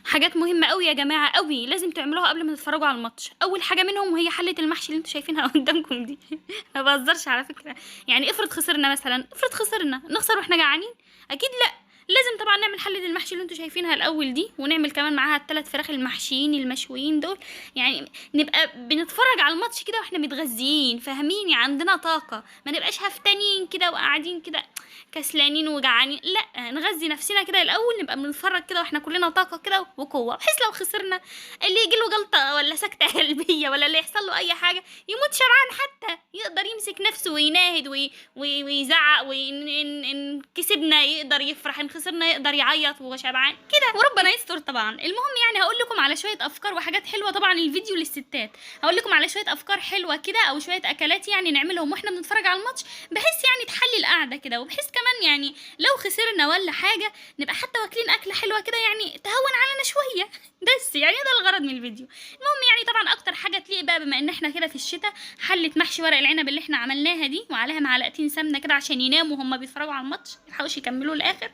حاجات مهمة قوي يا جماعة قوي لازم تعملوها قبل ما تتفرجوا على الماتش. اول حاجة منهم وهي حله المحشي اللي انتوا شايفينها قدامكم دي. ما بهزرش على فكرة، يعني افرض خسرنا مثلا، افرض خسرنا نخسر واحنا جعانين؟ اكيد لا. لازم طبعا نعمل حله المحشي اللي انتوا شايفينها الاول دي، ونعمل كمان معاها الثلاث فراخ المحشيين المشويين دول، يعني نبقى بنتفرج على الماتش كده واحنا متغذيين فاهمين، يعني عندنا طاقة، ما نبقاش هفتانين كده وقاعدين كده كسلانين وجعانين، لا نغذي نفسنا كده الاول، نبقى بنتفرج كده واحنا كلنا طاقة كده وقوه، بحيث لو خسرنا اللي يجي له جلطة ولا سكته قلبية ولا اللي يحصل له اي حاجة يموت شبعان، حتى يقدر يمسك نفسه ويناهد ويزعق، وإن إن كسبنا يقدر يفرح، إن خسرنا يقدر يعيط وهو شبعان كده، وربنا يستر طبعا. المهم يعني هقول لكم على شوية افكار وحاجات حلوة، طبعا الفيديو للستات، هقول لكم على شوية افكار حلوة كده او شوية اكلات يعني نعملهم واحنا بنتفرج على الماتش، بحيث يعني تحلي القعدة كده، وبحيث كمان يعني لو خسرنا ولا حاجة نبقى حتى واكلين اكله حلوة كده، يعني تهون علينا شوية. بس يعني ده الغرض من الفيديو. المهم يعني طبعا اكتر حاجة تليق بقى بما ان احنا كده في الشتاء، حله محشي ورق العنب اللي احنا عملناها دي، وعليها معلقتين سمنه كده عشان يناموا وهم بيتفرجوا على الماتش، ما يلحقوش يكملوا الاخر.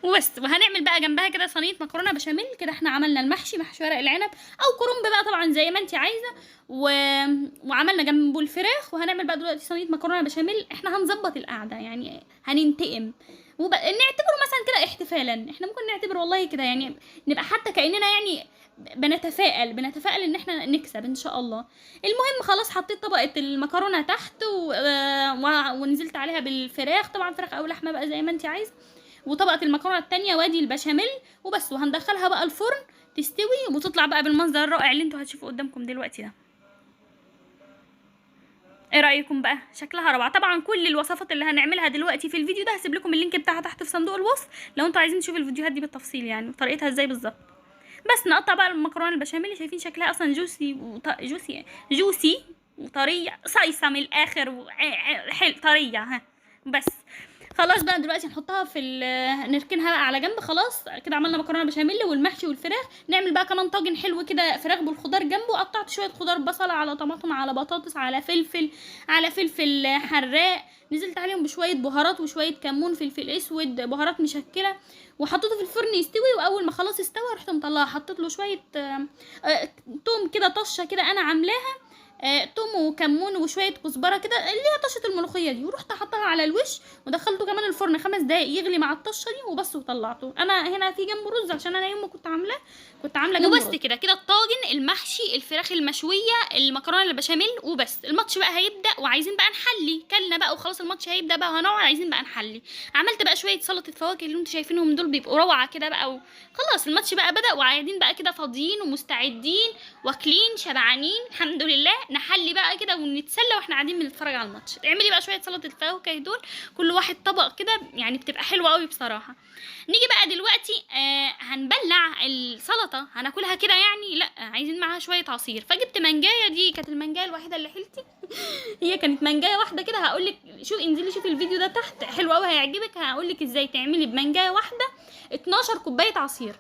وبس. وهنعمل بقى جنبها كده صينية مكرونه بشاميل كده. احنا عملنا المحشي، محشي ورق العنب او كرنب بقى طبعا زي ما انت عايزه، وعملنا جنبه الفراخ، وهنعمل بقى دلوقتي صينية مكرونه بشاميل. احنا هنظبط القعدة يعني، هننتقم نعتبره مثلا كده احتفالا، احنا ممكن نعتبر والله كده، يعني نبقى حتى كاننا يعني بنتفائل ان احنا نكسب ان شاء الله. المهم خلاص حطيت طبقه المكرونه تحت ونزلت عليها بالفراخ، طبعا فراخ او لحمه بقى زي ما انت عايزه، وطبقه المكرونه التانية وادي البشاميل وبس. وهندخلها بقى الفرن تستوي وتطلع بقى بالمنظر الرائع اللي انتوا هتشوفوه قدامكم دلوقتي ده. ايه رايكم بقى؟ شكلها روعه. طبعا كل الوصفات اللي هنعملها دلوقتي في الفيديو ده هسيب لكم ال link بتاعها تحت في صندوق الوصف لو انتوا عايزين تشوفوا الفيديوهات دي بالتفصيل يعني وطريقتها ازاي بالظبط. بس نقطع بقى المكرونه البشاميل، شايفين شكلها اصلا juicy juicy juicy وطريه صيصه من الاخر، حلو طرية ها. بس خلاص بقى دلوقتي نحطها في نركنها بقى على جنب. خلاص كده عملنا مكرونه بشاميل والمحشي والفراخ. نعمل بقى كمان طاجن حلو كده فراخ بالخضار جنبه. قطعت شوية خضار، بصل على طماطم على بطاطس على فلفل على فلفل حراق، نزلت عليهم بشوية بهارات وشوية كمون، فلفل اسود، بهارات مشكلة، وحطيته في الفرن يستوي. واول ما خلاص استوى رحت مطلعه، حطيت له شوية توم كده، طشه كده انا عاملاها، توم وكمون وشوية كزبره كده اللي هي طشه الملوخية دي، ورحت حطها على الوش ودخلته كمان الفرن 5 دقايق يغلي مع الطشه دي وبس، وطلعته. انا هنا في جنبه رز عشان انا يوم ما كنت عاملاه كنت عامله جنبه وبس رز. كده كده الطاجن، المحشي، الفراخ المشويه، المكرونه البشاميل وبس. الماتش بقى هيبدا وعايزين بقى نحلي، كلنا بقى وخلاص الماتش هيبدا بقى وهنقعد عايزين بقى نحلي. عملت بقى شوية سلطة فواكه اللي انتوا شايفينهم دول، بيبقوا روعه كده بقى. وخلاص الماتش بقى بدا وقاعدين بقى كده فاضيين ومستعدين واكلين شبعانين الحمد لله. نحلي بقى كده ونتسلى واحنا قاعدين بنتفرج على الماتش. اعملي بقى شوية سلطة الفواكه دول، كل واحد طبق كده، يعني بتبقى حلوة قوي بصراحة. نيجي بقى دلوقتي هنبلع السلطة، هناكلها كده يعني؟ لا، عايزين معاها شوية عصير. فجبت منجايه، دي كانت المنجايه الوحيدة اللي حيلتي. هي كانت منجايه واحدة كده. هقولك شوف، انزلي شوفي الفيديو ده تحت، حلو قوي هيعجبك. هقولك ازاي تعملي بمنجايه واحدة 12 كوباية عصير،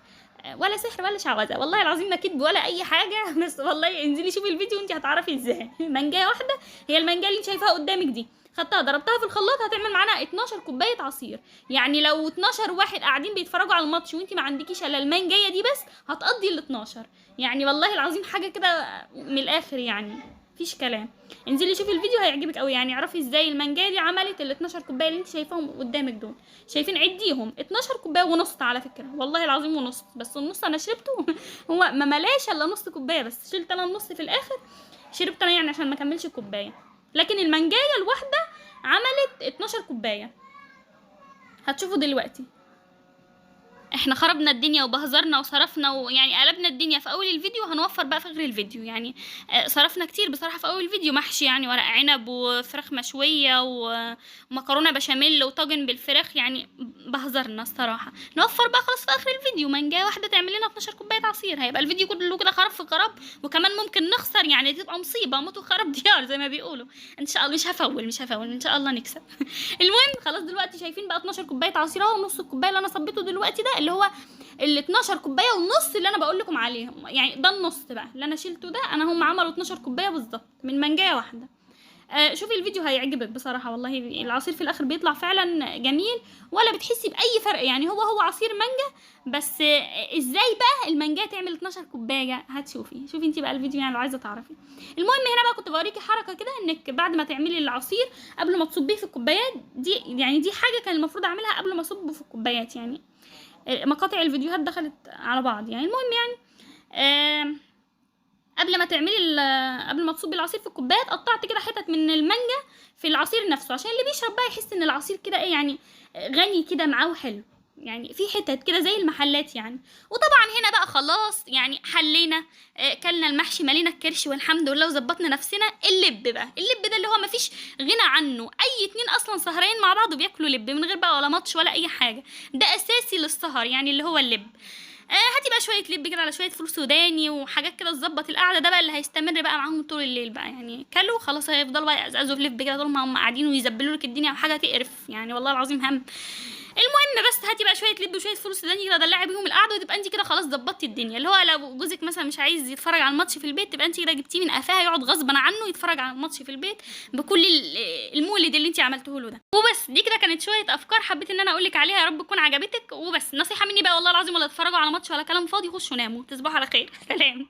ولا سحر ولا شعوذه، والله العظيم ما كدب ولا اي حاجة، بس والله انزلي شوفي الفيديو وانت هتعرفي ازاي. منجايه واحدة، هي المنجايه اللي انت شايفاها قدامك دي، خدتها ضربتها في الخلاط هتعمل معانا 12 كوباية عصير. يعني لو 12 واحد قاعدين بيتفرجوا على الماتش وانت ما عندكيش الا المانجايه دي بس، هتقضي ال 12. يعني والله العظيم حاجة كده من الاخر، يعني مفيش كلام. انزلي شوفي الفيديو هيعجبك قوي، يعني اعرفي ازاي المانجايه دي عملت ال 12 كوباية اللي انت شايفاهم قدامك دول. شايفين؟ عديهم 12 كوباية ونص على فكرة، والله العظيم ونص، بس النص انا شربته. هو ما ملاش الا نص كوباية بس، شلت انا النص في الاخر، شربت انا يعني عشان ما اكملش الكوباية. لكن المانجايه الواحدة عملت 12 كوباية، هتشوفوا دلوقتي. احنا خربنا الدنيا وبهزرنا وصرفنا ويعني قلبنا الدنيا في اول الفيديو، هنوفر بقى في اخر الفيديو. يعني صرفنا كتير بصراحة في اول الفيديو، محشي يعني ورق عنب وفراخ مشوية ومكرونه بشاميل وطاجن بالفراخ، يعني بهزرنا الصراحة. نوفر بقى خلاص في اخر الفيديو، منجايه واحدة تعمل لنا 12 كوباية عصير، هيبقى الفيديو كله كده خراب في خراب، وكمان ممكن نخسر، يعني تبقى مصيبة، موت وخراب ديار زي ما بيقولوا. ان شاء الله مش هفول، مش هفول، ان شاء الله نكسب. المهم خلاص دلوقتي شايفين بقى 12 كوباية عصير اهو، ونص الكوباية اللي انا صبيته دلوقتي ده اللي هو ال 12 كوباية ونص اللي انا بقول لكم عليهم، يعني ده النص بقى اللي انا شلته ده، انا هم عملوا 12 كوباية بالظبط من منجايه واحدة. شوفي الفيديو هيعجبك بصراحة، والله العصير في الاخر بيطلع فعلا جميل، ولا بتحسي باي فرق. يعني هو عصير مانجا بس، ازاي بقى المانجا تعمل 12 كوباية هتشوفي. شوفي انت بقى الفيديو يعني لو عايزه تعرفي. المهم هنا بقى كنت بوريكي حركة كده، انك بعد ما تعملي العصير قبل ما تصبيه في الكوبايات دي، يعني دي حاجة كان المفروض اعملها قبل ما اصبه في الكوبايات، يعني مقاطع الفيديوهات دخلت على بعض يعني. المهم يعني قبل ما تعملي قبل ما تصبي العصير في الكوبايات، قطعت كده حتت من المانجا في العصير نفسه، عشان اللي بيشرب بقى يحس ان العصير كده ايه يعني غني كده معاه وحلو، يعني في حتت كده زي المحلات يعني. وطبعا هنا بقى خلاص يعني حلينا، كلنا المحشي، مالينا الكرش والحمد لله، وظبطنا نفسنا. اللب بقى، اللب ده اللي هو مفيش غنى عنه، اي اتنين اصلا سهرين مع بعض بياكلوا لب من غير بقى ولا ماتش ولا اي حاجة، ده اساسي للسهر يعني اللي هو اللب. هاتي بقى شوية لب كده على شوية فول سوداني وحاجات كده تظبط القعدة، ده بقى اللي هيستمر بقى معاهم طول الليل بقى يعني، كلوا خلاص هيفضلوا بقى يقزقزوا في لب كده طول ما هم قاعدين ويزبلوا لك الدنيا وحاجه تقرف يعني والله العظيم هم. المهم بس هاتي بقى شوية لب وشوية فول سوداني كده دلعي بيهم القعدة، وتبقى انت كده خلاص ظبطتي الدنيا. اللي هو لو جوزك مثلا مش عايز يتفرج على الماتش في البيت، تبقى انت كده جبتيه من قفاها يقعد غصبا عنه يتفرج على الماتش في البيت بكل المولد اللي انت عملته له ده. وبس دي كده كانت شوية افكار حبيت ان انا اقول لك عليها، يا رب تكون عجبتك. وبس نصيحة مني بقى والله العظيم، ولا تتفرجوا على ماتش ولا كلام فاضي، خشوا ناموا، تصبحوا على خير، سلام.